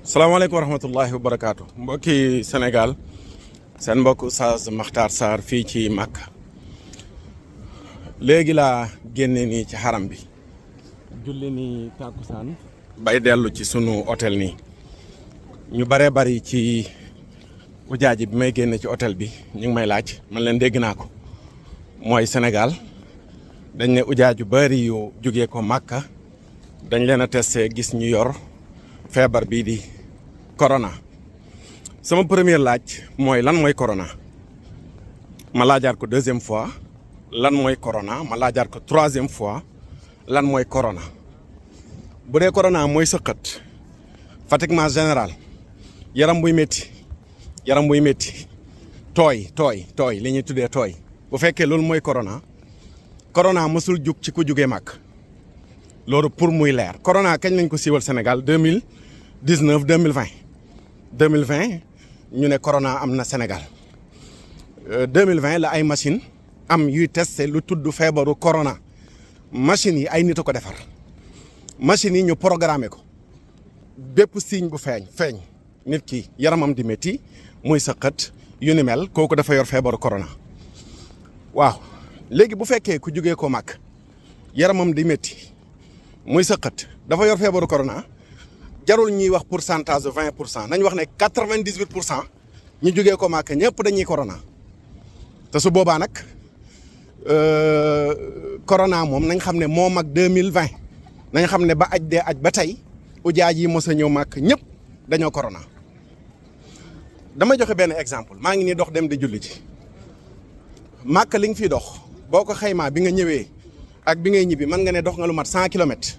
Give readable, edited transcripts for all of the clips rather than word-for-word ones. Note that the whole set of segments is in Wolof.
salaamaaleykum wa rahmatullahi wa barakaatu mbokki Sénégal seen mbokk Oustaz Makhtar Sarr fii ci Makka léegi laa génne nii ci xaram bi julli nii tàkkusaan bay dellu ci sunu hôtel nii ñu baree bari ci ujaaji bi may génne ci hôtel bi ñu ngi may laaj man leen dégg naa ko mooy Sénégal dañ ne ujaaju bari yu jógee ko Makka dañ leen a testé gis ñu yor feebar bii di corona sama première laaj mooy lan mooy corona ma laajaat ko deuxième fois lan mooy corona ma laajaat ko troisième fois lan mooy corona bu dee corona mooy sëqat fatiguement général yaram buy métti tooy li ñuy tuddee tooy bu fekkee loolu mooy corona mësul jug ci ku jugee mag loolu pour muy leer corona kañ lañ ko siiwal Sénégal 2019 2020 ñu ne corona am na Sénégal 2020 la ay machine am yuy testé lu tudd feebaru corona machines yi ay nit a ko defar machines yi ñu programmé ko bépp signe bu feeñ nit ki yaramam di métti muy sëqat yu ni mel kooku dafa yor feebaru corona waaw léegi bu fekkee ku jugee ko mag yaramam di métti muy sëqat dafa yor feebaru corona jarul ñuy wax pourcentage de 20% nañ wax ne 98% ñu jógee ko Màkka ñëpp dañuy corona te su boobaa nag corona moom nañ xam ne moo mag 2020 nañ xam ne ba aj ba tey ujaaj yi mos a ñëw Màkka ñëpp dañoo corona. dama joxe benn exemple maa ngi nii dox dem di julli ji Màkka li nga fiy dox boo ko xaymaa bi nga ñëwee ak bi ngay ñibbi mën nga ne dox nga lu mat 100 kilomètres.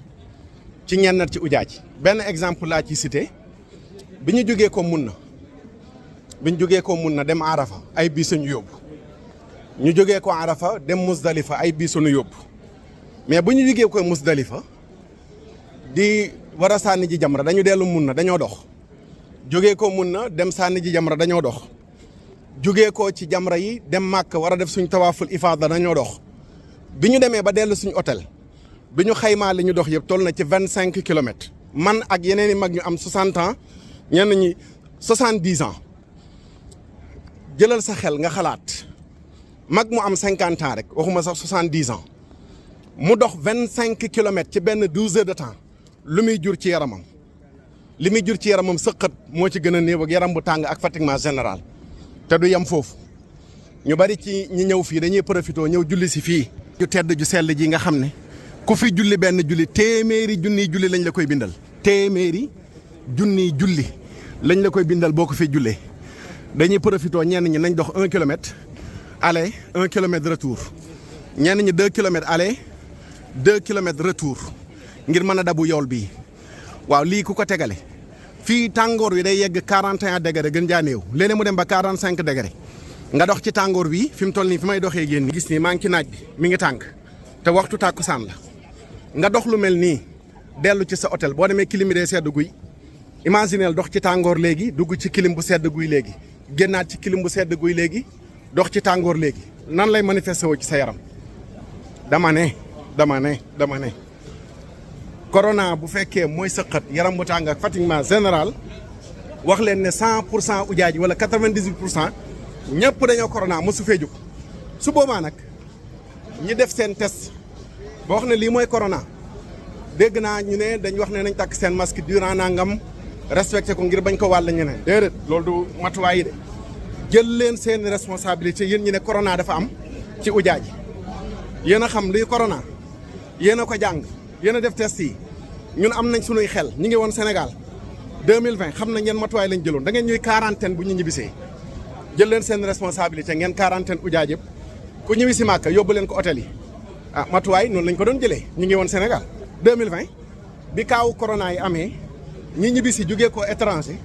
ci ñenn ci ujaaj benn exemple laa ci cité bi ñu jógee ko mun na dem Arafa ay biis ñu yóbbu ñu jógee ko Arafa dem Musdalifa ay biis ñu yóbbu mais bu ñu jógee ko Musdalifa di war a sànni ji jamra dañu dellu mun na dañoo dox jógee ko mun na dem sànni ji jamra dañoo dox jógee ko ci jamra yi dem Màkka war a def suñ tawaaful ifaada dañoo dox bi ñu demee ba dellu suñ hôtel bi ñu xaymaa li ñu dox yëpp toll na ci 25 kilomètres man ak yeneen i mag ñu am 60 ans ñenn ñi 70 ans jëlal sa xel nga xalaat mag mu am 50 ans rek waxuma sax 70 ans mu dox 25 kilomètres ci benn 12 heures de temps lu muy jur ci yaramam li muy jur ci yaramam sëqat moo ci gën a néew ak yaram bu tàng ak fatiguement général te du yem foofu ñu bari ci ñi ñëw fii dañuy profité ñëw julli si fii. ju tedd ju sell ji nga xam ne. ku fi julli benn julli téeméeri junniy julli lañ la koy bindal téeméeri junniy julli lañ la koy bindal boo ko fi jullee dañuy profité ñenn ñi nañ dox 1 kilomètre aller 1 kilomètre retour ñenn ñi 2 kilomètres aller 2 kilomètres retour ngir mën a dabu yool bii waaw lii ku ko tegale fii tàngoor wi day yegg 41 degré gën jaa néew léeg-léeg mu dem ba 45 degré nga dox ci tàngoor wi fi mu toll nii fi may doxee génn gis nii maa ngi ci naaj bi mi ngi tànk te waxtu tàkkusaan la nga dox lu mel nii dellu ci sa hôtel boo demee clim bi day sedd guy imagineel dox ci tàngoor léegi dugg ci clim bu sedd guy léegi génnaat ci clim bu sedd guy léegi dox ci tàngoor léegi nan lay manifesté woo ci sa yaram dama ne corona bu fekkee mooy sëqat yaram bu tàng ak fatiguement général wax leen ne 100% ujaaj wala 98% ñëpp dañoo corona mosu fee jóg su boobaa nag ñi def seen test boo wax ne lii mooy corona dégg naa ñu ne dañ wax ne nañ takk seen masque durant nangam respecté ko ngir bañ ko wàll ñeneen déedéet loolu du matuwaay yi de jël leen seen responsabilité yéen ñi ne corona dafa am ci ujaaj yéen a xam luy corona yéen a ko jàng yéen a def test yi ñun am nañ sunuy xel ñi ngi woon Sénégal 2020 xam nañ ngeen matuwaay lañ jëloon da ngeen ñuy quarantaine bu ñu ñibbisee jël leen seen responsabilité ngeen quarantaine ujaaj yëpp ku ñibbi si Màkka yóbbu leen ko hôtel yi ah matuwaay noonu lañ ko doon jëlee ñu ngi woon Sénégal 2020 bi kaawu corona yi amee ñi ñibbi si jógee ko étranger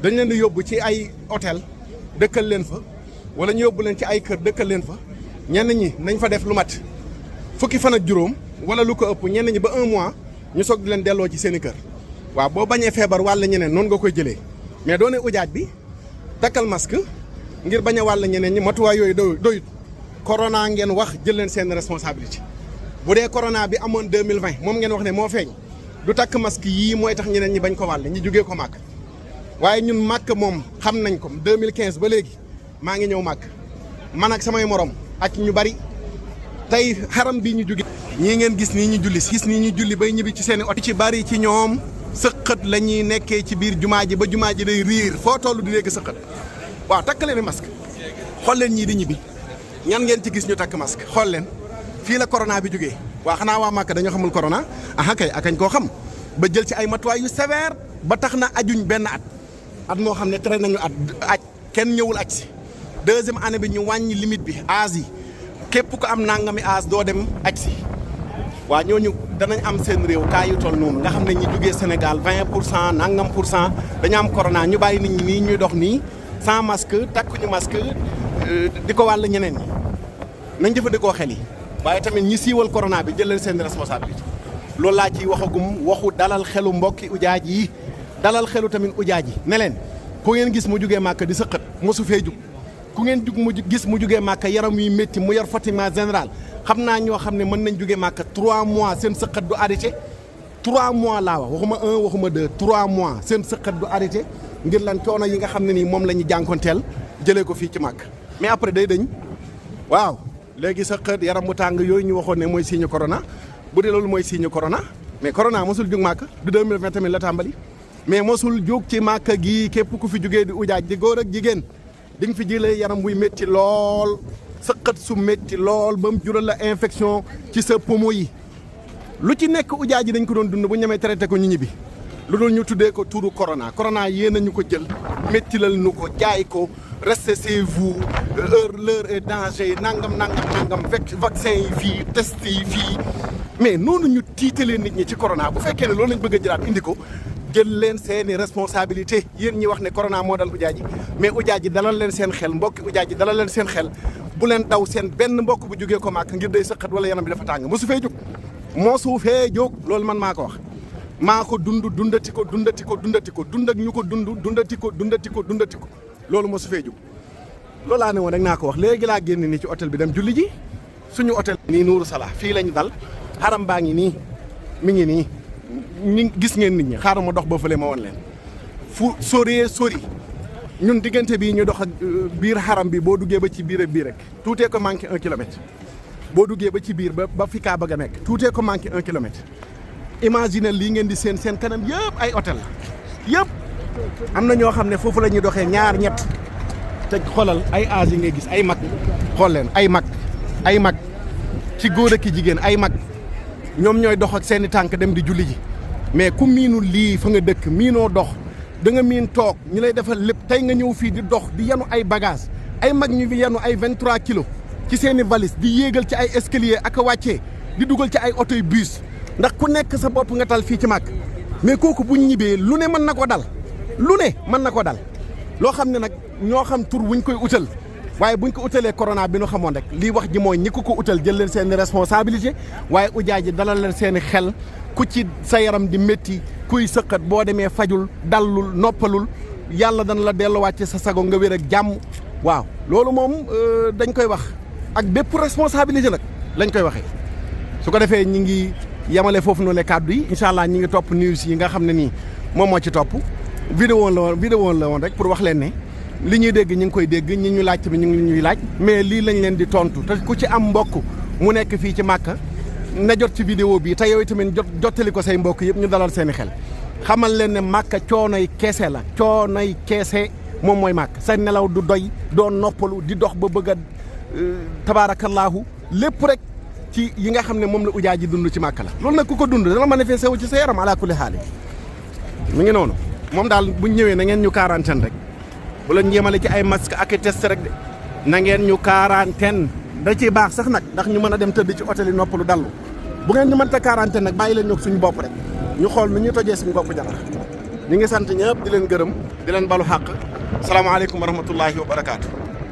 dañ leen di yóbbu ci ay hôtel dëkkal leen fa wala ñu yóbbu leen ci ay kër dëkkal leen fa ñenn ñi nañ fa def lu mat fukki fan ak juróom wala lu ko ëpp ñenn ñi ba 1 mois ñu soog di leen delloo ci seen i kër waaw boo bañee feebar wàll ñeneen noonu nga koy jëlee mais doone ujaaj bi takkal masque ngir bañ a wàll ñeneen ñi matuwaay yooyu doyut corona ngeen wax jël leen seen responsabilité bu dee corona bi amoon 2020 moom ngeen wax ne moo feeñ du takk masque yii mooy tax ñeneen ñi bañ ko wàll ñi jógee ko màkk waaye ñun màkk moom xam nañ ko 2015 ba léegi maa ngi ñëw màkk man ak samay morom ak ñu bari tey xaram bi ñu jóge ñii ngeen gis nii ñu julli bay ñibbi ci seen i oto ci bari ci ñoom sëqët la ñuy nekkee ci biir jumaa ji ba jumaa ji day riir foo toll di dégg sëqët waaw takk leen masque xool leen ñii di ñibbi ñan ngeen ci gis ñu takk masque xool leen fii la corona bi jógee waa xanaa waa Màkka dañoo xamul corona aha kay akañ koo xam ba jël ci ay matuwaay yu sévère ba tax na ajuñ benn at moo xam ne tere nañu aj kenn ñëwul aj si deuxième année bi ñu wàññi limite bi âge yi képp ko am nangami âge doo dem aj si waa ñooñu danañ am seen réew kaa yu toll noonu nga xam ne ñi jógee Sénégal 20% nangam pour cent dañu am corona ñu bàyyi nit ñi nii ñuy dox nii sans masque takkuñu masque di ko wàll ñeneen ñi nañ jëfandikoo xel yi waaye tamit ñi siiwal corona bi jël leen seen responsabilité loolu laa ciy waxagum waxu dalal xelu mbokki ujaaj yi dalal xelu tamit ujaaj yi ne leen ku ngeen gis mu jugee màkk di sëqët mosu fee jug ku ngeen gis mu jugee màkk yaram yu métti mu yor fatiguement général xam naa ñoo xam ne mën nañ jugee màkk 3 mois seen sëqët du arrêté 3 mois laa wax waxuma 1 waxuma 2 3 mois seen sëqët du arrêté ngir lan coono yi nga xam ne nii moom la ñu jànkonteel jëlee ko fii ci màkk mais après day dañ waaw léegi sëqët yaram mu tàng yooyu ñu waxoon ne mooy signe corona bu dee loolu mooy signe corona mais corona mosul jug màkk du 2020 tamit la tàmbali mais mosul jóg ci màkk gi képp ku fi jugee di ujaaj di góor ak jigéen di nga fi jëlee yaram buy métti lool sëqët su métti lool ba mu jural la infection ci sa poumon yi lu ci nekk ujaaj yi dañ ko doon dund bu ñemee traité ko ñu ñibbi lu dul ñu tuddee ko turu corona yéen a ñu ko jël méttilal nu ko jaay ko restez chez vous l'heure est danger nangam vaccin yi fii test yi fii mais noonu ñu tiitalee nit ñi ci corona bu fekkee ne loolu lañ bëgg a jëlaat indi ko jël leen seeni responsabilité yéen ñi wax ne corona moo dal ujaaj yi mais ujaaj yi dalal leen seen xel mbokki ujaaj yi dalal leen seen xel bu leen daw seen benn mbokk bu jógee ko màkk ngir day sëqat wala yaram bi dafa tàng mosu fee jóg loolu man maa ko wax maa ko dundati ko dund ak ñu ko dundati ko loolu mosu fee jóg loolu laa ne woon rek naa ko wax léegi laa génn nii ci hôtel bi dem julli ji suñu hôtel nii Nuuru Salah fii lañu dal xaram baa ngi nii mi ngi nii ñi gis ngeen nit ñi xaaral ma dox ba fële ma woon leen fu sori ñun diggante bii ñu dox ak biir xaram bi boo duggee ba ci biir ak bii rek tuutee ko manqué 1 kilomètre boo duggee ba ci biir ba fi kaa bëgg a nekk tuutee ko manqué 1 kilomètre imagine lii ngeen di seen kanam yëpp ay hôtel yëpp am na ñoo xam ne foofu la ñuy doxee ñaar ñett te xoolal ay âge yi ngay gis ay mag xool leen ay mag ci góor ak ki jigéen ay mag ñoom ñooy dox ak seeni tànk dem di julli ji mais ku miinul lii fa nga dëkk miinoo dox da nga miin toog ñu lay defal lépp tey nga ñëw fii di dox di yanu ay bagage ay mag ñu fi yanu ay 23 kilos ci seeni valise di yéegal ci ay escalier ak a wàccee di dugal ci ay oto yu bus ndax ku nekk sa bopp nga tal fii ci màkk mais kooku buñ ñibbee lu ne mën na ko dal loo xam ne nag ñoo xam tur wuñ koy utal waaye buñ ko utalee corona bi nu xamoon rek lii wax ji mooy ñi ko utal jël leen seen responsabilité waaye ujaaj ji dalal leen seen xel ku ci sa yaram di métti kuy sëqat boo demee fajul dallul noppalul yàlla dana la delluwaat ci sa sago nga wér ak jàmm waaw loolu moom dañ koy wax ak bépp responsabilité nag lañ koy waxee su ko defee ñi ngi yemale foofu noonu le kàddu yi incha allah ñi ngi topp news yi nga xam ne nii moom moo ci topp vidéo la woon rek pour wax leen ne li ñuy dégg ñu ngi koy dégg ñi ñu laaj tamit ñu ngi ñuy laaj mais lii lañ leen di tontu te ku ci am mbokk mu nekk fii ci Màkka na jot ci vidéo bi te yow tamit jottali ko say mbokk yëpp ñu dalal seeni xel xamal leen ne Màkka coonoy keese la coonoy keese moom mooy Màkka sa nelaw du doy doo noppalu di dox ba bëgg a tabaarakallaahu lépp rek ci yi nga xam ne moom la ujaaj ji dund ci Màkka la loolu nag ku ko dund dana manifesté wu ci sa yaram ala kulli xaali mi ngi noonu moom daal bu ñëwee na ngeen ñu quarantaine rek bu la njéemale ci ay masque ak test rek de na ngeen ñu quarantaine da ciy baax sax nag ndax ñu mën a dem tëdd ci hôtel yi noppalu dallu bu ngeen ñu mënta quarantaine nag bàyyi leen ñoog suñu bopp rek ñu xool nu ñuy tojee suñu bopp jabar ñu ngi sant ñëpp di leen gërëm di leen balu xàq salaamaaleykum wa rahmatullahi wa barakaatu.